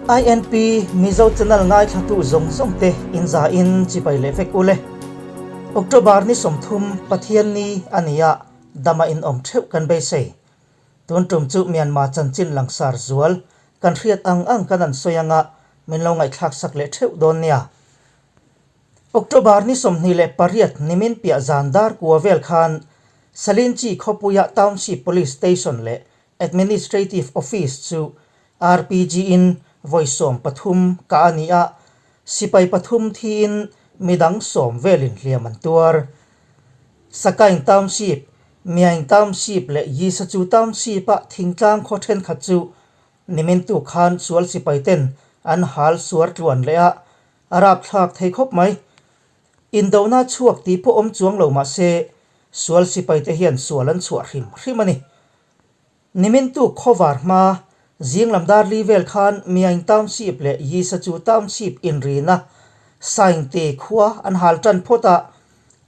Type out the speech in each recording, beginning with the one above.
INP Mizo channel ngaithlatu zawng zawng te in za in chibai leh vek ule. October ni 30 Pathian ni a ni a, dama in awm theuh kan beisei. Tun tum chu Myanmar chanchin langsar zual kan hriat ang ang kan an sawi anga min lo ngaihthlak sak leh theuh dawn nia. October ni 28 nimin piah zan dar kua vel khan Salinchi khawpuia Township Police Station leh Administrative Office chu RPG in vawi 13 kah a ni a, sipai pathum thiin midang 10 velin hliam an tuar. Sakaing Township, Myaing Township leh Yisachu Township-a thingtlang khaw thenkhat chu nimin tuk khan sual sipai ten an hal suar tluan leh a, a rapthlak thei khawp mai. Indona chhuak tih pawh awm chuang lo mah se, sual sipai te hian sual an chhuah hrim hrim a ni. Nimin tuk khawvar hma, zing lam dar li vel khan Myaing Township leh Yisachu Township inrina Saingte khua an hal tan phawt a,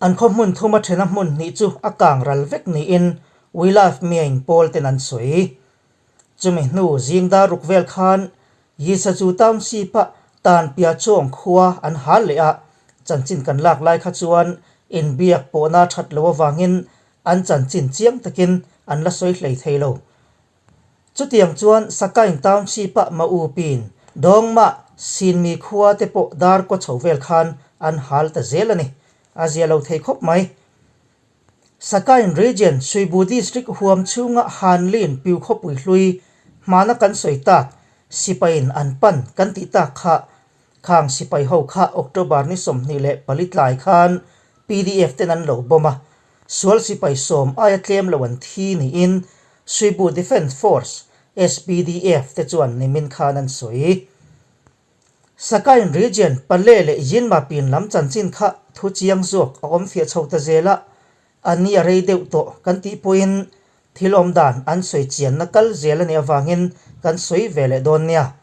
an khaw hmun thuma thena hmun hnih chu a kang ral vek niin We Love Myaing pawl ten an sawi. Chumi hnu zing dar ruk vel khan Yisachu Township-a Tanpia Chawng khua an hal leh a, chanchin kan lak lai kha chuan inbiak pawhna that lo avangin an chanchin chiang takin an la sawi hlei thei lo. Chutiang chuan Sakaing Township-a Ma U Pin, Dawngmah, Sinmi khua te pawh dar kaw chho vel khan an hal ta zel a ni. A zia lo thei khawp mai. Sakaing Region, Suibu District huam chhunga Hanlin piu khawpui hlui hmana kan sawi tak sipaiin an pan kan tih tak kha khang sipai ho kha October ni 24 tlai khan PDF ten an lo bomb a, sual sipai 10 aia tlem lo an thi niin Suibu Defence Force, SPDF, te chuan nimin khan an sawi. Sakaing Region, Pale leh Yinma pin lam chanchin kha thu chiang zawk a awm fiah chho ta zel a, an ni a rei deuh tawh kan tih pawhin thil awm dan an sawi chianna kal zel a nih avangin kan sawi ve leh dawn nia.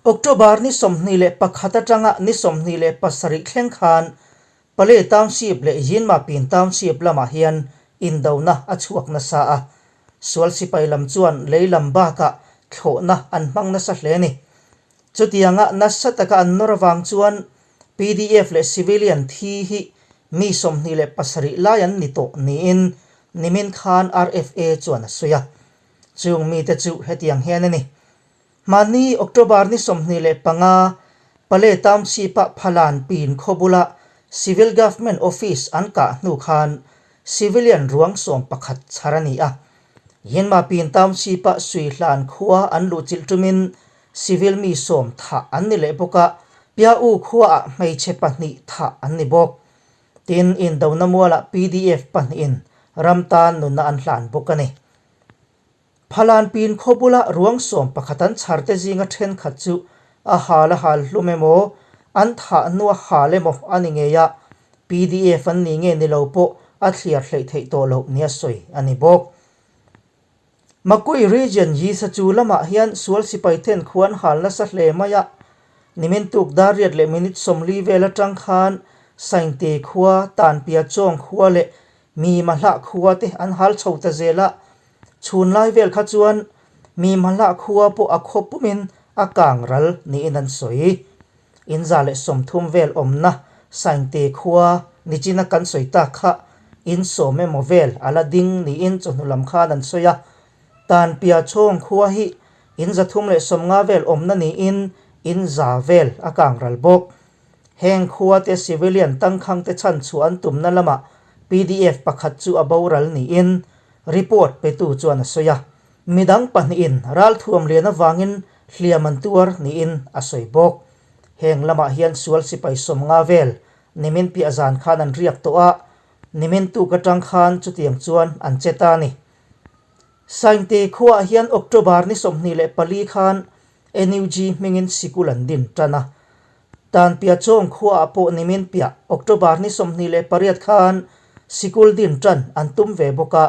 October ni 21 atanga ni 27 thleng khan Pale Township leh Yinma pin Township lamah hian indona a chhuak nasa a, sual sipai lam chuan lei lam bakah thlawhna an hmang nasa hle a ni. Chutianga nasa taka an nawr avang chuan PDF leh civilian thi hi mi 27 lai an ni tawh niin nimin khan RFA chuan a sawi a. Chung mite chu hetiang hian a ni. Mahni October ni 25 Pale Township-a Phalan pin khaw bula Civil Government Office an kah hnu khan civilian ruang 11 chhar a ni a. Yinma pin Township-a Suihlan khua an luhchilh tumin civil mi 10 thah an ni leh bawk a, Pia U khuaah hmeichhe pahnih thah an ni bawk. Tin, indona mualah PDF pahnihin ram tan nunna an hlan bawk a ni. Phalan pin khaw bula ruang 11 an chhar te zinga thenkhat chu a hal a hal hlum emaw, an thah hnua hal emaw a ni ngei a, PDF an ni nge ni lo pawh a thliar hleih theih tawh loh nia sawi a ni bawk. Makui Region Yisachu lamah hian sual sipai ten khuan hal nasa hle mai a, nimin tuk dar riat leh minute 40 vel atang khan Saingte khua, Tanpia Chawng khua leh Mi Mahlah khua te an hal chho ta zel a, chhun lai vel kha chuan Mi Mahlah khua pawh a khaw pumin a kang ral niin an sawi. In 130 vel awmna Saingte khua nichina kan sawi tak kha in 10 emaw vel a la ding niin chawhnu lam khan an sawi a. Tanpia Chawng khua hi in 350 vel awmna niin in 100 vel a kang ral bawk. Heng khua te civilian tangkhang te chhan chu an tumna lamah PDF pakhat chu a boral niin report petu chuan a sawi a. Midang pahnihin ral thuam lian avangin hliam an tuar niin a sawi bawk. Heng lamah hian sual sipai 50 vel nimin piah zan khan an riak tawh a, nimin tuk atang khan chutiang chuan an che ta a ni. Saingte khuaah hian October ni 24 khan NUG hmingin sikul an din tan a. Tanpia Chawng khuaah pawh nimin piah October ni 28 khan sikul din tan an tum ve bawk a.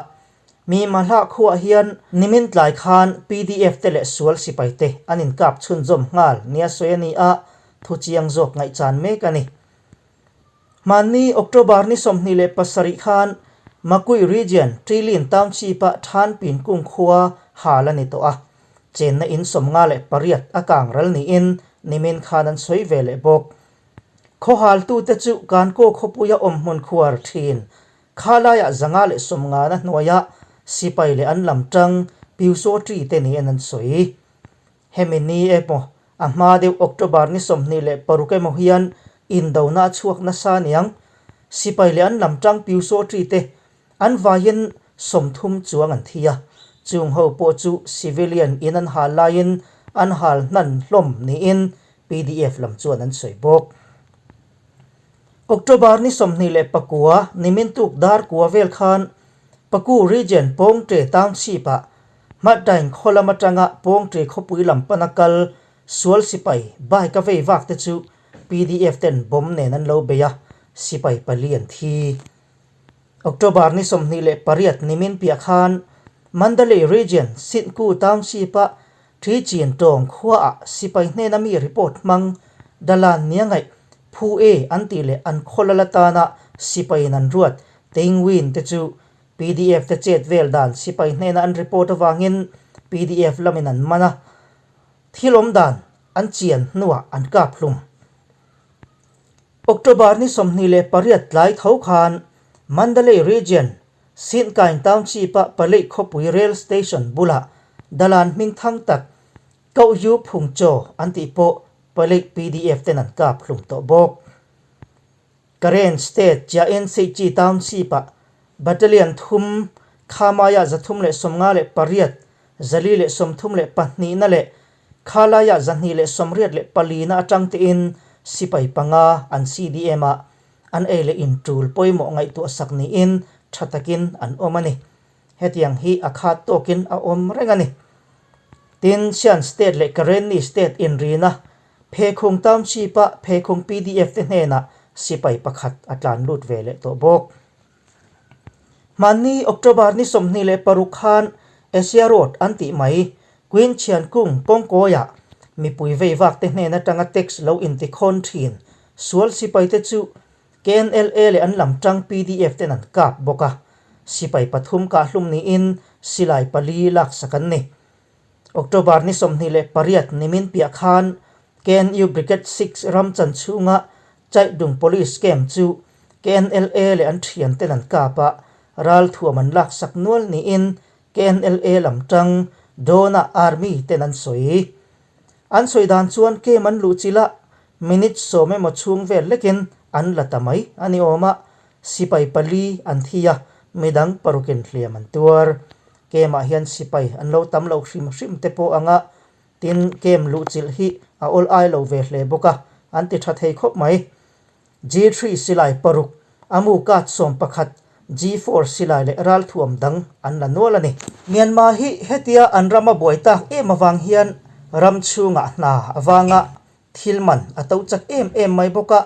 Mi Mahlah khuaah hian nimin tlai khan PDF te leh sual sipai te an inkap chhunzawm nghal nia sawi a ni a, thu chiang zawk ngaihchan mek a ni. Hmanni October ni 27 khan Makui Region, Trilin Township-a Thanpin kung khua hal a ni tawh a. Chenna in 58 a kang ral niin nimin khan an sawi ve leh bawk. Khawhaltute chu Kankaw khawpuia awm hmun khuar thin khalaiah 150 na hnuaia sipai leh an lam tang Pyusawṭi te niin an sawi. Hemi ni emaw a hma deuh October ni 26 emaw hian indona a chhuak nasa aniang. Sipai leh an lam tang Pyusawṭi te An vaiin 30 chuang an thi a, chung ho pawh chu civilian in an hal laiin an hal hnan hlawm niin pdf lam chuan an sawi bawk. October ni 29 nimin tuk dar kua vel khan Paku Region Pawngṭe Township ah Hmatdain khaw lam atanga Pawngṭe khawpui lam pana kal sual sipai bike a vei vak te chu pdf ten bomb nen an lo bei a, sipai pali an thi. October ni 28 nimin piah khan Mandalay Region Sintku Township-a Thi Chin Tawng khuaah sipai hnena mi report hmang Dalan nia ngaih Phu E an tih leh an khaw lal atana sipaiin an ruat Teing Win te chu pdf te chet vel dan sipai hnena an report avangin pdf lamin an man a, thil awm dan an chian hnuah an kap hlum. October ni 28 tlai tho khan Mandalay Region, Sinkaing Township-a Paleih khawpui Rail Station bulah dalan hming thang tak Kohyu Phung Chaw an tih pawh Paleih pdf ten an kap hlum tawh bawk. Karen State Chiaen Seichi Township-ah Battalion thum Khamaiah 358, 432 na leh Khalaiah 284 na atang tein sipai panga an CDM ah an ei leh in tul pawimawh ngaihtuah sak niin tha takin an awm a ni. Hetiang hi a khat tawkin a awm reng a ni. Tin, Shan State leh Karenni State inrina Phekhung Township-a Phekhung pdf te hnenah sipai pakhat a tlan lut ve leh tawh bawk. Hmanni October ni 26 khan Asia Road an tih mai Queen Chhiankung kawngkawiah mipui vei vak te hnen atanga tax lo intikhawn thin sual sipai te chu KNLA leh an lam tang pdf ten an kap bawk a, sipai pathum kahhlum niin silai pali laksak an ni. October ni 28 nimin piah khan KNU Brigade Six ram chan chhunga Chaihdung Police Camp chu KNLA leh an thianten an kap a, ralthuam an laksak nual niin KNLA lam tang Dawna Army ten an sawi. An sawi dan chuan camp an luh chilh a, minute sawm emaw chhung vel lekin an la ta mai a ni awm a, sipai pali an thi a, midang parukin hliam an tuar. Camp ah hian sipai an lo tam loh hrim hrim te pawh ang a, Tin, camp luhchilh hi a awl ai lo ve hle bawk a, an ti tha thei khawp mai. G-three silai paruk, a mu kat 11, G-four silai leh ralthuam dang an la nual a ni. Myanmar hi hetia an ram a buai tak em avang hian ram chhungah hna avanga thil man a to chak em em mai bawk a,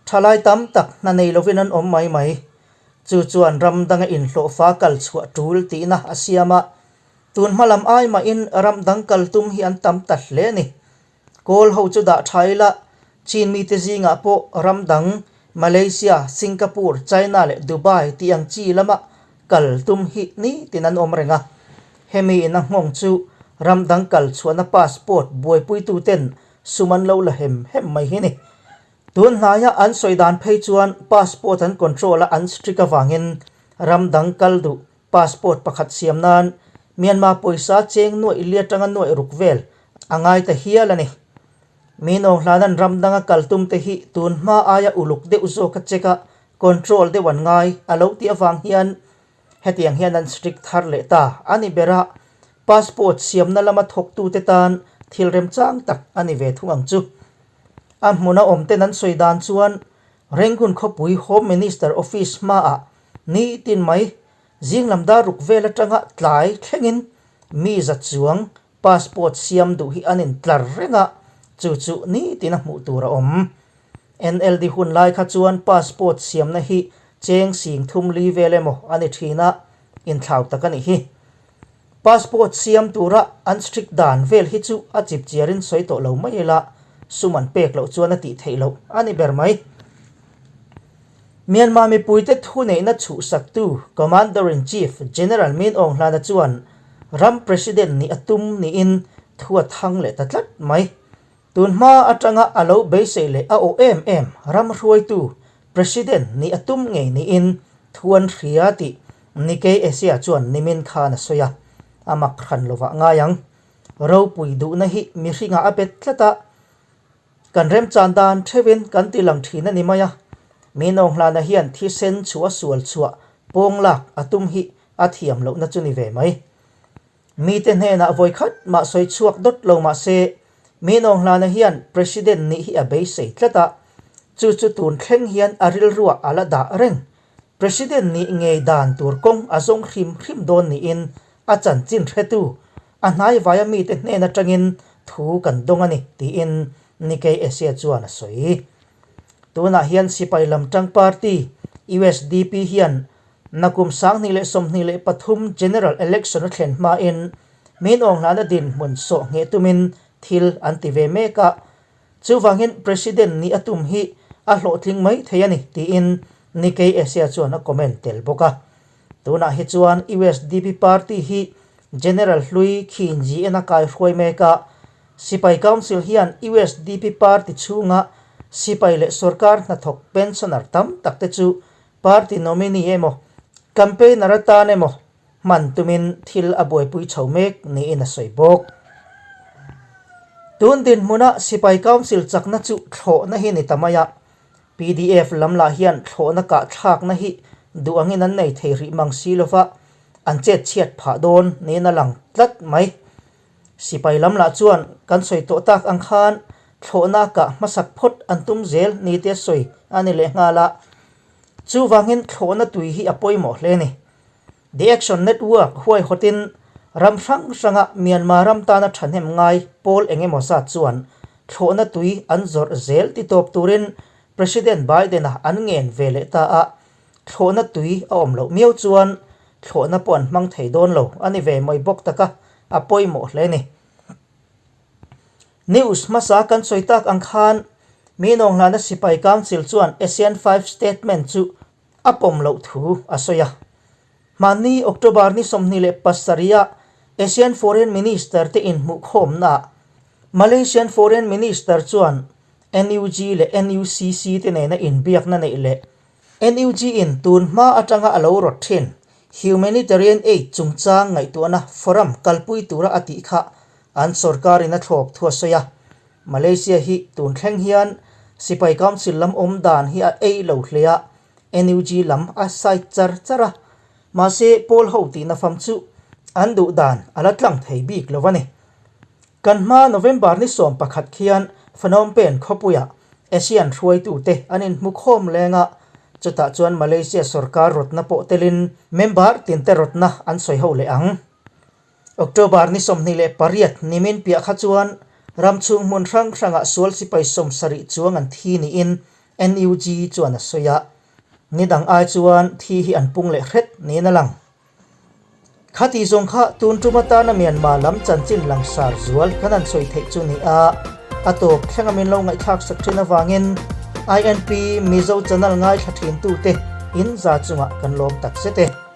thalai tam tak hna nei lovin an awm mai mai. Chu chuan ram danga inhlawhfa kal chhuah tul tihna a siam a, Tun hma lam ai mahin ram dang kal tum hi an tam ta hle a ni. Kawl ho chu dah tha ila, Chin mite zingah pawh ram dang Malaysia, Singapore, China leh Dubai tih ang chi lama kal tum hi nitin an awm reng a. Hemi in a nghawng chu ram dang kal chhuahna passport buaipuituten sum an lo la hem hem mai hi ni. Tun hnaia an sawi dan phei chuan passport an control a an strict avangin ram dang kal duh Passport pakhat siam nan Myanmar pawisa cheng nuaih li atanga nuaih ruk vel a ngai ta hial a ni. Min awng hlanan ram danga kal tum te hi tun hma aia uluk deuh zawk a check a, control deuh an ngai a lo tih avang hian hetiang hian an strict thar leh ta a ni ber a, passport siamna lama thawktute tan thil remchang tak a ni ve thung ang chu. A hmuna awmten an sawi dan chuan Rangoon khawpui Home Minister Office hmaah Nitin mai, zinglam dar ruk vel atanga tlai thlengin mi za chuang passport siam duh hi an intlar reng a, chu chu nitin a hmuh tur a awm. NLD hun lai kha chuan passport siamna hi cheng sing thum li vel emaw a ni thin a, inthlau tak a nih hi. Passport siam tura an strict dan vel hi chu a chip chiarin sawi tawh lo mai ila, sum an pek loh chuan a tih theih loh a ni ber mai. Myanmar mipuite thuneihna chhuhsaktu Commander-in-Chief General Min Aung Hlana chuan ram President nih a tum niin Thu a thang leh ta tlat mai. Tun hma atanga a lo beisei leh a awh em em ram hruaitu President nih a tum ngei niin thu an hria tih Nikkei Asia chuan nimin khan a sawi a, a mak hran lovah ngai ang. Ropui duhna hi mihringah a bet tlat a, kan remchan dan theuhin kan ti lang thin a ni mai a. Minawnghlana hian thisen chhuah sual chhuah pawng lak a tum hi a thiam lohna chu ni ve mai. Mite hnenah vawi khat mah sawi chhuak dawt lo mah se, Minawnghlana hian President nih hi a beisei tlat a, chu chu tun thleng hian a rilruah a la dah reng. President nih ngei dan tur kawng a zawng hrim hrim dawn niin a chanchin hretu, a hnaivaia mite hnen atangin thu kan dawng a ni, tiin Nikkei Asia chuan a sawi. Tunah hian sipai lam tang party, usdp hian Nakum 2023 General Election a thlen hmain min awnghlana dinhmun sawh ngheh tumin thil an ti ve mek a, chuvangin President nih a tum hi a hlawhtling mai thei a ni tiin Nikkei Asia chuan a comment tel bawk a. Tunah hi chuan usdp party hi General hlui Khin Ji-en a kaihruai mek a, Sipai Council hian usdp party chhunga sipai leh sorkar hnathawk pensioner tam tak te chu Party nominee emaw, campaigner atan emaw hman tumin thil a buaipui chho mek niin a sawi bawk. Tun dinhmuna Sipai Council chakna chu thlawhna hi ni ta mai a, pdf lam lah hian thlawhna kah thlakna hi duh angin an nei thei rih mang si lova, an chet chhiat phah dawn niin a lang tlat mai. Sipai lam lah chuan kan sawi tawh tak ang khan thlawhna kah hmasak phawt an tum zel ni te sawi a ni leh nghal a. Chuvangin thlawhna tui hi a pawimawh hle a ni. The Action Network huaihawtin ram hrang hranga Myanmar ram tana thahnem ngai pawl eng emaw zat chuan thlawhna tui an zawrh zel ti tawp turin President Biden-a an ngen ve leh ta a. Thlawhna tui a awm loh miau chuan thlawhna pawh an hmang thei dawn lo a ni ve mai bawk tak a, a pawimawh hle a ni. News hmasa kan sawi tak ang khan Minawnghlana Sipai Council chuan ASEAN Five Statement chu a pawm loh thu a sawi a. Hmanni October ni 27 ah ASEAN Foreign Minister te inhmuhkhawmnaah Malaysian Foreign Minister chuan NUG leh NUCC te nena inbiakna neih leh NUG in tun hma atanga a lo rawt thin Humanitarian Aid chungchang ngaihtuahna forum kalpui tura a tih kha an sorkarin a thlawp thu a sawi a. Malaysia hi tun thleng hian Sipai Council lam awm dan hi a ei lo hle a, NUG lam a side char char a. Mahse pawl ho tihna fam chu an duh dan a la tlang thei bik lo a ni. Kan hma November ni 11 khian Phnom Penh khawpuiah ASEAN hruaitute an inhmukhawm leng a, chutah chuan Malaysia sorkar rawtna pawh telin member tinte rawtna an sawi ho leh ang. October ni 28 nimin piah kha chuan ram chhung hmun hrang hrangah sual sipai 70 chuang an thi niin NUG chuan a sawi a, ni dang ai chuan thi hi an pung leh hret niin a lang. Khati zawng kha tun tum atana Myanmar lam chanchin langsar zual kan han sawi theih chu ni a, a tawp thlenga min lo ngaihthlak sak thin avangin INP Mizo channel ngaithla thin tute in za chungah kan lawm tak zet e.